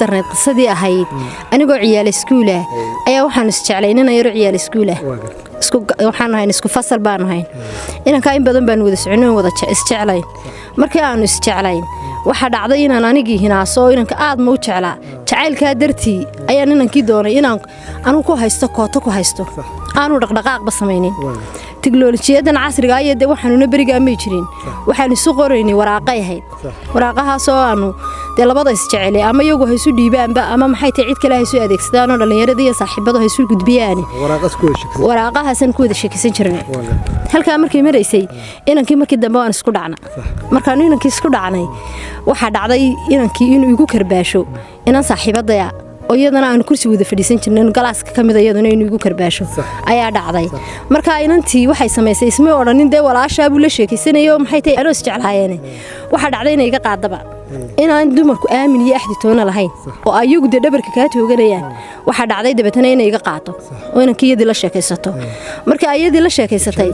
Darnayd qisadii ahayd anigoo ciyaal iskuulah ayaa waxaanu isjeclay inan yaro ciyaal iskuulah. Waxaanu hayn isku fasal baanu hayn. Inankaa in badan baanu wada soconay, wada isjeclayn. Markii aanu isjeclayn, waxaa dhacday inaan anigii hinaaso oo inanka aad ma u jeclaa. Jacaylkaa dartii ayaan inankii doonay inaan anugu ku haysto, kooto ku haysto, aanu dhaqdhaqaaqba samaynin. Tiknolojiyadan casriga iyo dee waxaanuna berigaa may jirin. Waxaanu isu qoraynay waraaqay ahayd, waraaqahaasoo aanu dee labada isjecelay ama iyagu ha isu dhiibaanba ama maxay tahay cid kale ha isu adeegsadaanoo dhallinyaradii iyo saaxiibadu ha isu gudbiyaani. Waraaqahaasaan ku wada sheekaysan jirnay. Halkaa markay maraysay, inankii markii dambe waan isku dhacna. Markaanu inankii isku dhacnay, waxaa dhacday inankii inuu igu karbaasho inan saaxiibadaya oo iyadana aanu kursi wada fadhiisan jirnay galaaska ka mida, iyaduna inuu igu karbaasho ayaa dhacday. Marka inantii waxay samaysay, ismay odhanin dee walaashaabuu la sheekaysanayay oo maxay tahay anoo isjeclaayeene. Waxaa dhacday inay iga qaadaba inaan dumarku aamin iyo axdi toona lahayn oo ayagu dee dhabarka kaa tooganayaan. Waxaa dhacday dabeetana inay iga qaato oo inankii iyadii la sheekaysato. Marka iyadii la sheekaysatay,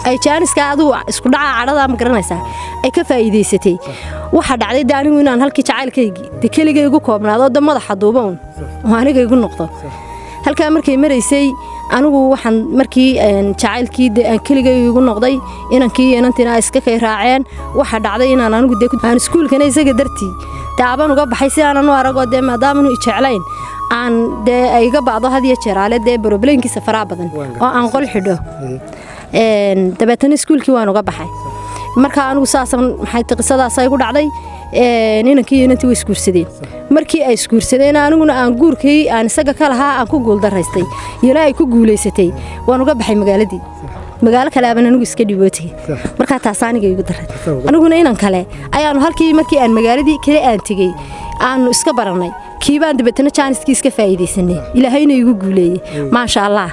ay jaaniska adigu isku dhaca cadhadaa, ma garanaysaa, ay ka faa'iidaysatay. Waxaa dhacday de anigu inaan halkii jacaylkaygii dee keligay igu koobnaado, de madaxa duuba un oo aniga igu noqdo. Halkaa markay maraysay, anigu waxaan markii jacaylkii de aan keligay igu noqday, inankii iyo inantiina ay iska kay raaceen, waxaa dhacday inaan anigu dee aan iskuulkana isaga dartii dee aban uga baxay si aanan u aragoo dee maadaamanu ijeclayn aan dee ay iga ba'do had iyo jeeraale dee problemkiisa faraha badan oo aan qol xidho. Dabeetana iskuulkii waan uga baxay. Marka anigu saasan maxay qisadaasa igu dhacday. Inankii iyo inantii way isguursadeen. Markii ay isguursadeen, aniguna aan guurkii aan isaga ka lahaa aan ku guuldaraystay, iyana ay ku guulaysatay, waan uga baxay magaaladii. Magaalo kale aban anigu iska dhibootay. Markaa taas aniga igu daray. Aniguna inan kale ayaanu halkii markii aan magaaladii kale aan tegey aanu iska barannay. Kiibaan dabeetana jaaniskii iska faa'iidaysanay, Ilaahayna igu guuleeyey, maasha Allah.